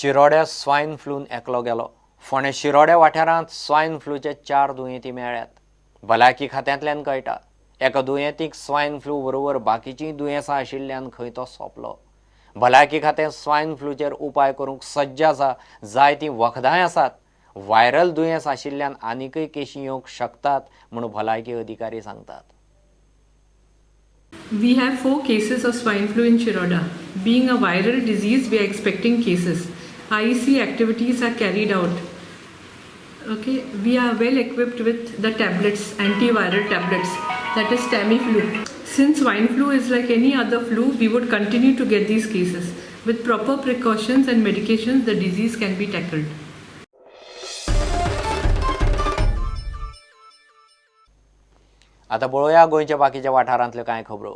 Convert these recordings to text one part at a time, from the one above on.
शिरोड्या swine फ्लून एकलो गेलो. फोंडें शिरोड्या वाठारांत स्वायन फ्लूचे 4 दुयेंती मेळ्ळ्यात. भलायकी खात्यांतल्यान कळटा एका दुयेंतीक स्वायन फ्लू बरोबर बाकीचीं दुयेंसां आशिल्ल्यान खंय तो सोंपलो. भलायकी खातें स्वायन फ्लूचेर उपाय करूंक सज्ज आसा, जायतीं वखदांय आसात. व्हायरल दुयेंस आशिल्ल्यान आनीकय केशी येवंक शकतात म्हूण भलायकी अधिकारी सांगतात. We have 4 cases of swine flu in Shiroda. Being a viral disease, we are expecting cases. IEC activities are carried out. Okay, we are well equipped with the tablets, antiviral tablets, that is Tamiflu. Since swine flu is like any other flu, we would continue to get these cases. With proper precautions and medications, the disease can be tackled. आता पळोवया गोंयच्या बाकीच्या वाठारांतल्यो कांय खबरो.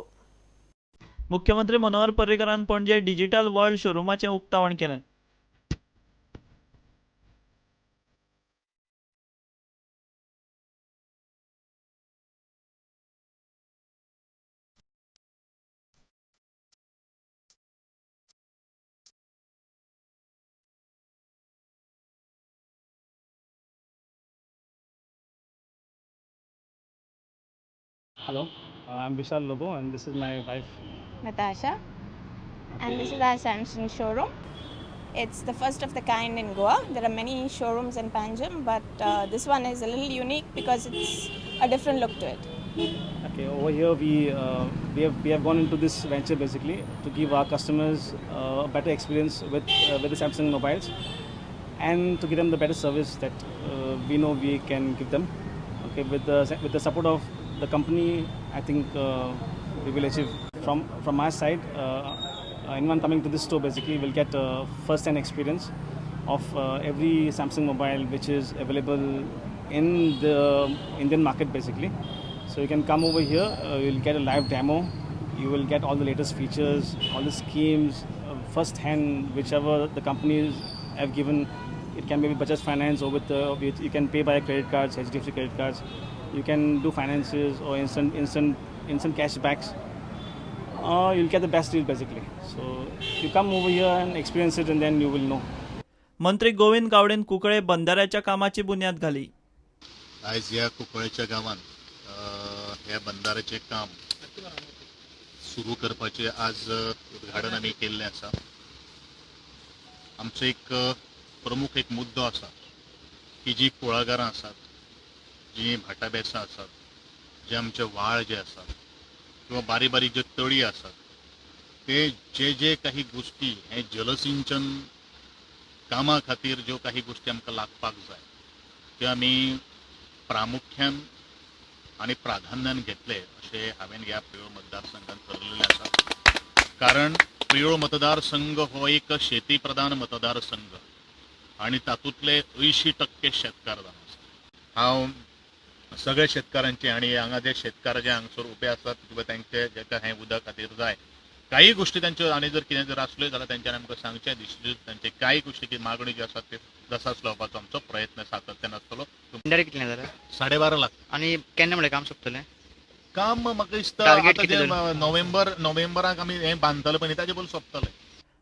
मुख्यमंत्री Manohar पर्रीकरान Panaji digital world शोरुमाचें उक्तावण केलें. Hello, I'm Vishal Lobo and this is my wife Natasha, and this is our Samsung showroom. It's the first of the kind in Goa. There are many showrooms in Panjim, but this one is a little unique because it's a different look to it. Okay, over here we have gone into this venture basically to give our customers a better experience with the Samsung mobiles and to give them the better service that we know we can give them. Okay, with the support of the company, I think we will achieve. From my side, anyone coming to this store basically will get a first-hand experience of every Samsung mobile which is available in the Indian market basically. So you can come over here, you'll get a live demo, you will get all the latest features, all the schemes, first-hand, whichever the companies have given. It can be Bajaj Finance or with you can pay by credit cards, HDFC credit cards. You can do finances or instant cash backs. You'll get the best deal basically. So you come over here and experience it, and then you will know. मंत्री गोविंद गावडेन कुंकळे बंदाऱ्याच्या कामाची बुन्याद घाली. आयज ह्या कुंकळेच्या गांवान ह्या बंदाऱ्याचें काम सुरू करपाचें आज उद्घाटन आमी केल्लें आसा. आमचो एक प्रमुख एक मुद्दो आसा की जी कुळागरां आसात, जी भाटां बेसां आसात, जे आमचे व्हाळ जे आसात किंवा बारीक बारीक ज्यो तळी आसात, ते जे जे काही गोष्टी हे जलसिंचन कामा खातीर ज्यो काही गोष्टी आमकां लागपाक जाय त्यो आमी प्रामुख्यान आनी प्राधान्यान घेतले अशें हांवें ह्या प्रियोळ मतदारसंघान ठरलेलें आसा. कारण प्रियोळ मतदारसंघ हो एक शेती प्रधान मतदारसंघ आनी तातूंतले 80% शेतकार जावन आसा. हांव सगळे शेतकारांचे आनी हांगा जे शेतकार जे हांगसर उबे आसात किंवा तांचे जेका हें उदक खातीर जाय काही गोष्टी तांच्यो आनी जर कितें जर आसल्यो जाल्यार तांच्यानी आमकां सांगचें, तांचे कांय गोष्टी मागणी ज्यो आसात त्यो दसाच लावपाचो आमचो प्रयत्न सातत्यान आसतलो. कितले जाल्यार 12.5 लाख. आनी केन्ना म्हणल्यार काम सोंपतलें? काम म्हाका दिसता आतां नोव्हेंबराक आमी हें बांदतले पळय ताजे पयलीं सोंपतलें.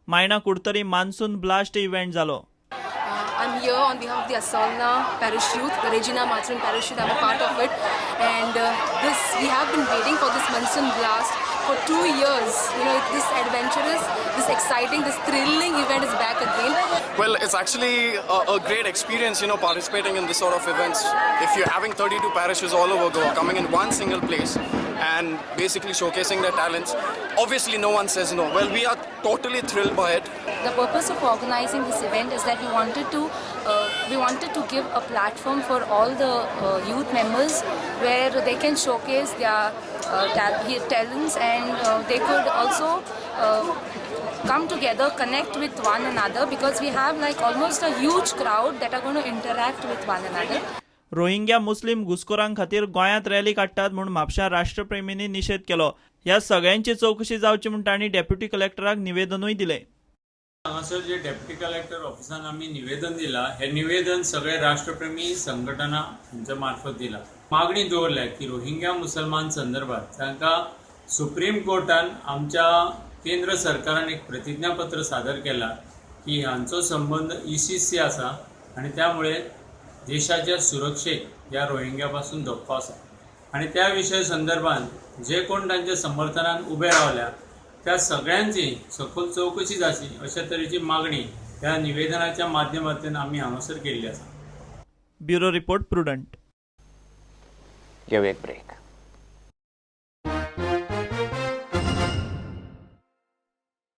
मायणा कुडतरी मान्सून ब्लास्ट इव्हेंट जालो. I'm here on behalf of the Assolna Parish Youth, the Regina Matron Parish Youth. I'm a part of it, and this we have been waiting for this monsoon blast for 2 years. You know, this adventurous, this exciting, this thrilling event is back again. Well, it's actually a great experience, you know, participating in this sort of events. If you're having 32 parishes all over Goa coming in one single place and basically showcasing their talents, obviously no one says no. Well, we are totally thrilled by it. The purpose of organizing this event is that we wanted to give a platform for all the youth members where they can showcase their talents, and they could also come together, connect with one another, because we have like almost a huge crowd that are going to interact with one another. Rohingya मुस्लिम घुसखोरां खातीर गोंयांत rally काडटात म्हूण म्हापश्यां राष्ट्रप्रेमींनी निशेध केलो. ह्या सगळ्यांची चवकशी जावची म्हूण तांणी डेप्युटी कलेक्टराक निवेदनूय दिलें. हांगासर जे डेप्युटी कलेक्टर ऑफिसान आमी निवेदन दिलां, हें निवेदन सगळे राष्ट्रप्रेमी संघटना हांच्या मार्फत दिलां. मागणी दवरल्या की रोहिंग्या मुसलमान संदर्भात तांकां सुप्रीम कोर्टान आमच्या केंद्र सरकारान एक प्रतिज्ञापत्र सादर केलां की हांचो संबंद इसीसी आसा आनी त्यामुळे देशाच्या सुरक्षेक ह्या रोहिंग्या पासून धोको आसा आनी त्या विशय संदर्भात जे कोण तांच्या समर्थनान उबे रावल्या त्या सगळ्यांची सखोल चवकशी जावची अशा तरेची मागणी ह्या निवेदनाच्या माध्यमांतल्यान आमी हांगासर केल्ली आसा. Bureau report, Prudent. घेवया एक ब्रेक.